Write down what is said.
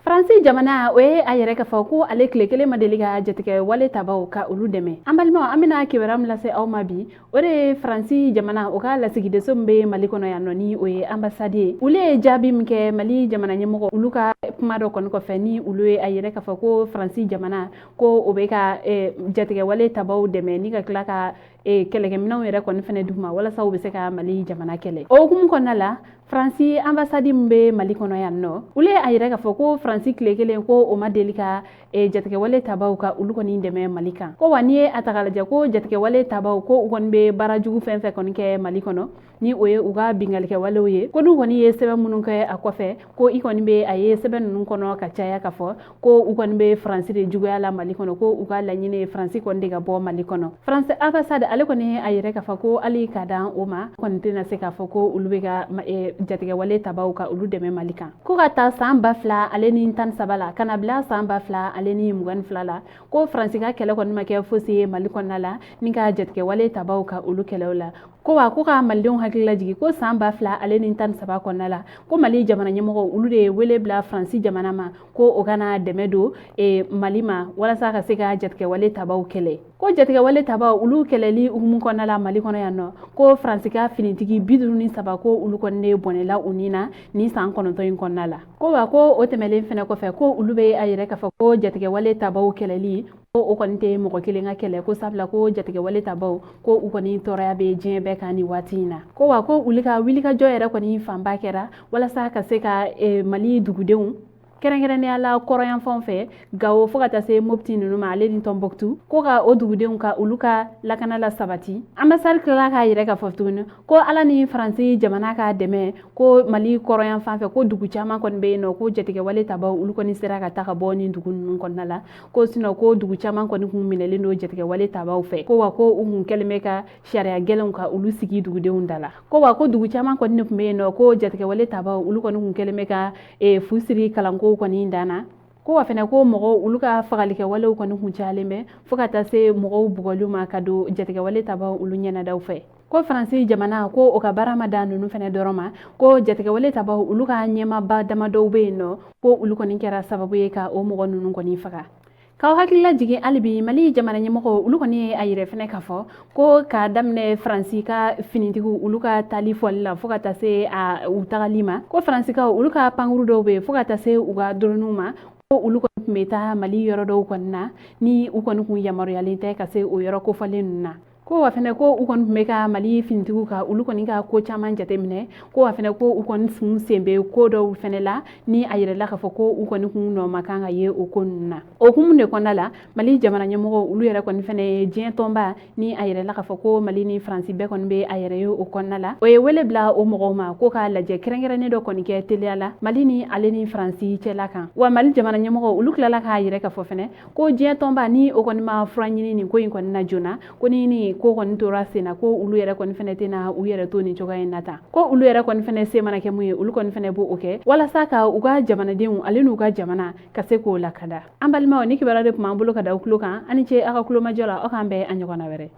Faransi jamana, o ye a yɛrɛ k'a fɔ ko ale tile kelen ma deli ka jatigɛ wale tabaw ka olu dɛmɛ. An balimaw, an bɛna kibaruya min lase aw ma bi, o de ye Faransi jamana, o ka lasigidenso min bɛ Mali kɔnɔ yan nɔ, ni o ye ambassade ye, olu ye jaabi min kɛ Mali jamana ɲɛmɔgɔ olu ka kuma dɔ kɔni kɔfɛ, ni olu ye a yɛrɛ k'a fɔ ko Faransi jamana ko o bɛ ka jatigɛ wale tabaw dɛmɛ ni ka tila ka kɛlɛkɛminɛnw yɛrɛ kɔni fɛnɛ d'u ma walasa u bɛ se ka Mali jamana kɛlɛ. O hukumu kɔnɔna la, Faransi ambassade min bɛ Mali kɔnɔ yan nɔ, olu ye a yɛrɛ k'a fɔ ko Faransi tile kelen ko o ma deli ka jatigɛwale tabaw ka olu kɔni dɛmɛ Mali kan. Ko wa n'i ye a ta k'a lajɛ, ko jatigɛwale tabaw ko u kɔni bɛ baara jugu fɛn fɛn kɔni kɛ Mali kɔnɔ, ni o ye u ka bingalikɛwalew ye, ko n'u kɔni ye sɛbɛn minnu kɛ a kɔfɛ, ko i kɔni bɛ a ye sɛbɛn ninnu kɔnɔ ka caya k'a fɔ ko u kɔni bɛ Faransi de juguya la Mali kɔnɔ, ko u ka laɲini ye Faransi kɔni de ka bɔ Mali kɔnɔ. Faransi ambassade ale kɔni a yɛrɛ k'a fɔ ko hali ka dan o ma kɔni tɛna se k'a fɔ ko olu bɛ ka jatigɛwale tabaw ka olu dɛmɛ Mali kan. Ko ka taa san 2013 la ka na bila san 2022 la, ko Faransi ka kɛlɛ kɔni ma kɛ fosi ye Mali kɔnɔna la ni ka jatigɛwale tabaw ka olu kɛlɛw la. Ko wa ko ka malidenw hakili lajigin ko san 2013 kɔnɔna la, ko Mali jamana ɲɛmɔgɔ olu de ye wele bila Faransi jamana ma ko o kana dɛmɛ don Mali ma walasa ka se ka jatigɛwale tabaw kɛlɛ. Ko jatigɛwale tabaw olu kɛlɛli hukumu kɔnɔna la Mali kɔnɔ yan nɔ, ko Faransi ka finitigi 53, ko olu kɔni de bɔnɛla u ni na ni san 9 in kɔnɔna la. Ko wa ko o tɛmɛlen fɛnɛ kɔfɛ, ko olu bɛ a yɛrɛ k'a fɔ ko jatigɛwale tabaw kɛlɛli, ko o kɔni tɛ mɔgɔ kelen ka kɛlɛ, ko sabula ko jatigɛwale tabaw ko u kɔni tɔɔrɔya bɛ diɲɛ bɛɛ kan nin waati in na. Ko wa ko olu ka wulikajɔ yɛrɛ kɔni fanba kɛra walasa ka se ka Mali dugudenw, kɛrɛnkɛrɛnnenya la kɔrɔyanfanw fɛ, Gawo fo ka taa se Mopti ninnu ma, ale ni Tɔnbɔkutu, ko ka o dugudenw ka olu ka lakana la sabati. Ambassade tilala k'a yɛrɛ k'a fɔ tuguni ko ala ni Faransi jamana ka dɛmɛ, ko Mali kɔrɔyanfan fɛ, ko dugu caman kɔni bɛ yen nɔ, ko jatigɛwale tabaw olu kɔni sera ka ta ka bɔ nin dugu ninnu kɔnɔna la, ko sinon ko dugu caman kɔni kun minɛlen don jatigɛwale tabaw fɛ. Ko wa ko u kun kɛlen bɛ ka sariya gɛlɛnw ka olu sigi dugudenw da la. Ko wa ko dugu caman kɔni de tun bɛ yen nɔ, ko jatigɛwale tabaw olu kɔni kun kɛlen bɛ ka fu siri kalankow kɔni dan na. Ko wa fɛnɛ ko mɔgɔw olu ka fagalikɛwalew kɔni kun cayalen bɛ fo ka taa se mɔgɔw bugɔliw ma ka don jatigɛwale tabaw olu ɲɛnadaw fɛ. Ko Faransi jamana ko o ka baara ma dan ninnu fɛnɛ dɔrɔn ma, ko jatigɛwale tabaw olu ka ɲɛmaaba damadɔw bɛ yen nɔ, ko olu kɔni kɛra sababu ye ka o mɔgɔ ninnu kɔni faga. K'aw hakili lajigin hali bi, Mali jamana ɲɛmɔgɔ olu kɔni ye a yɛrɛ fɛnɛ k'a fɔ ko k'a daminɛ Faransi ka finitigiw olu ka taali fɔli la fo ka taa se a u tagali ma, ko Faransikaw olu ka pankuru dɔw bɛ yen fo ka taa se u ka droniw ma, ko olu kɔni tun bɛ taa Mali yɔrɔ dɔw kɔni na ni u kɔni kun yamaruyalen tɛ ka se o yɔrɔ kofɔlen ninnu na. Ko wa fɛnɛ ko u kɔni tun bɛ ka Mali finitigiw ka olu kɔni ka ko caman jateminɛ. Ko wa fɛnɛ ko u kɔni sun sen bɛ ko dɔw fɛnɛ la ni a yɛrɛla k'a fɔ ko u kɔni kun nɔ ma kan ka ye o ko ninnu na. O hukumu de kɔnɔna la, Mali jamana ɲɛmɔgɔw olu yɛrɛ kɔni fɛnɛ ye diɲɛ tɔnba ni a yɛrɛla k'a fɔ ko Mali ni Faransi bɛɛ kɔni bɛ a yɛrɛ ye o kɔnɔna la, o ye wele bila o mɔgɔw ma ko k'a lajɛ kɛrɛnkɛrɛnnen dɔ kɔni kɛ teliya la Mali ni ale ni Faransi cɛla kan. Wa Mali jamana ɲɛmɔgɔw olu tilala k'a yɛrɛ k'a fɔ fɛnɛ ko diɲɛ tɔnba ni o kɔni ma fura ɲini nin ko in kɔni na joona, ko ni nin ko kɔni tora sen na, ko olu yɛrɛ kɔni fɛnɛ tɛna u yɛrɛ to nin cogoya in na tan, ko olu yɛrɛ kɔni fɛnɛ se mana kɛ mun ye, olu kɔni fɛnɛ b'o kɛ walasa ka u ka jamanadenw ale n'u ka jamana ka se k'o lakanda. An balimaw, ni kibaruya de tun b'an bolo ka da aw tulo kan. Aw ni ce aw ka tulomajɔ la. Aw k'an bɛn a ɲɔgɔnna wɛrɛ.